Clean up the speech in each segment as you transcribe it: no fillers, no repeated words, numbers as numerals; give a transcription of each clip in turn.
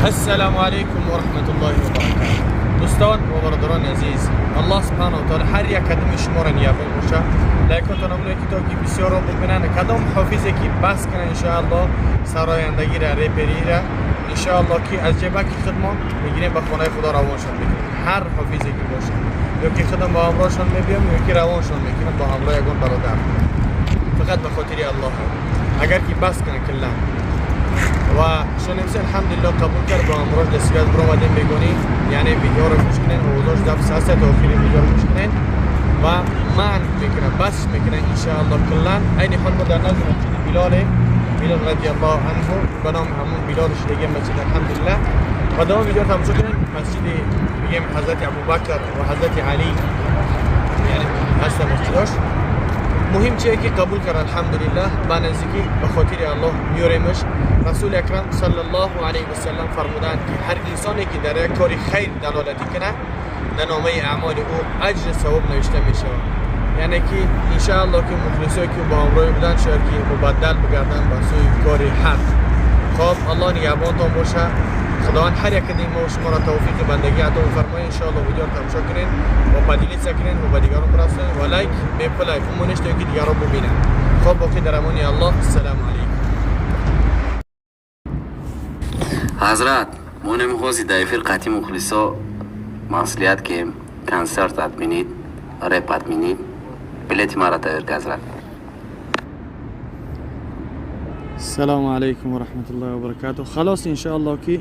السلام علیکم و رحمت الله و برکاته. دوستان و برادران عزیز، الله سبحانه و تعالی هر یک قدم شما را نگهبان باشه. لایکاتون هم که تا که بسیار را ببینن. کدام حافظه که بس کنه انشاءالله سرایندگی را، رپری را، انشاءالله که از جبک خودمان میگیریم به خانه خدا روانشان میکنیم. هر حافظه که باشه، یا که خودم با همراهشان میبیم یا که روانشان میکنم با همراه یگان برادر، فقط به خاطر الله. اگر که بس کنه کلا و شنمسی الحمدلله قبول کرد، با همراهش دستگاه برآمدیم بگونی، یعنی ویدیو رو گوش کنین و وضاش دفع هست تا آخر ویدیو رو گوش کنین و من میکنه بس میکنه انشاءالله کلا. عین حال ما در نزد مسجد بلال، بلال رضی الله عنه، به نام همون بلال شدگی مسجد الحمدلله. و دوام ویدیو رو تماشا کنین. مسجد میگیم حضرت ابوبکر و حضرت علی، یعنی هست مسجداش. مهم چیه که قبول کرد الحمدلله. با نزدیکی به خاطر الله میاریمش. رسول اکرم صلی الله علیه و سلم فرمودند که هر انسانی که در یک کار خیر دلالتی کنه، در نامه اعمال او اجر ثواب نوشته می شود. یعنی که انشاءالله که مخلصایی که با همراه بودن شاید که مبدل بگردن به سوی کار حق. خب الله نگهبانتان باشه. خداوند هر یک ما و شما را توفیق بندگی عطا فرمایه. انشاءالله ویدیو رو تماشا کنین و поделиться کنین و به دیگران برسونین و لایک به پلایک بمونش تا که دیگران ببینن. خب باقی در امان الله. السلام علیکم. ҳазрат, мо намехоҳем дар эфир қатъи мухлисо маслиҳат ки консерт отменить, реп отменить, билети мара тайёр ки, ҳазрат. السلام علیکم و رحمت الله و برکاته. خلاص انشاءالله که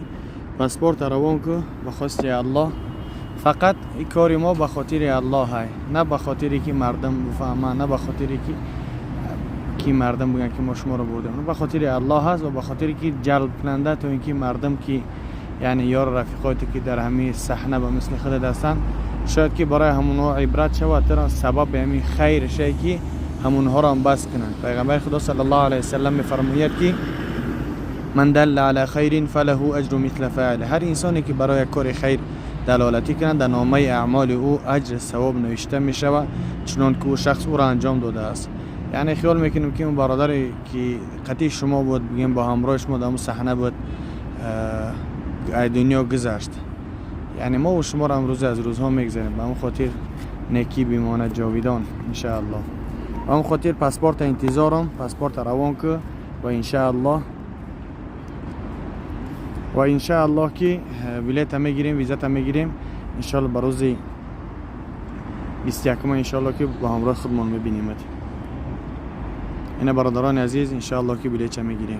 پاسپورت روان کو به خواست الله. فقط این کار ما به خاطر الله های، نه به خاطر که مردم بفهمن، نه به خاطر که مردم بگن که ما شما رو بردیم. نه، به خاطر الله هست و به خاطر که جلب کننده تا اینکه مردم که یعنی یار رفیقاتی که در همه صحنه به مثل خود هستن، شاید که برای همونها عبرت شود، ترا سبب همین خیر شه که همونها را هم بس کنن. پیغمبر خدا صلی الله علیه وسلم میفرماید که من دل علی خیر فله اجر مثل فاعله. هر انسانی که برای کار خیر دلالتی کنند، در نامه اعمال او اجر ثواب نوشته می شود، چنان که او شخص او را انجام داده است. یعنی خیال میکنیم که اون برادری که قطعی شما بود، بگیم با همراه شما در اون صحنه بود، ای دنیا گذشت. یعنی ما و شما را امروز از روزها میگذریم. به اون خاطر نیکی بماند جاویدان انشاءالله. به اون خاطر پاسپورت انتظارم، پاسپورت روان که و انشاءالله که بلیت میگیریم، ویزا میگیریم، انشاءالله به روز 21 انشاءالله که با همراه خودمان میبینیم. اینه برادران عزیز، انشاءالله که بلیت میگیریم.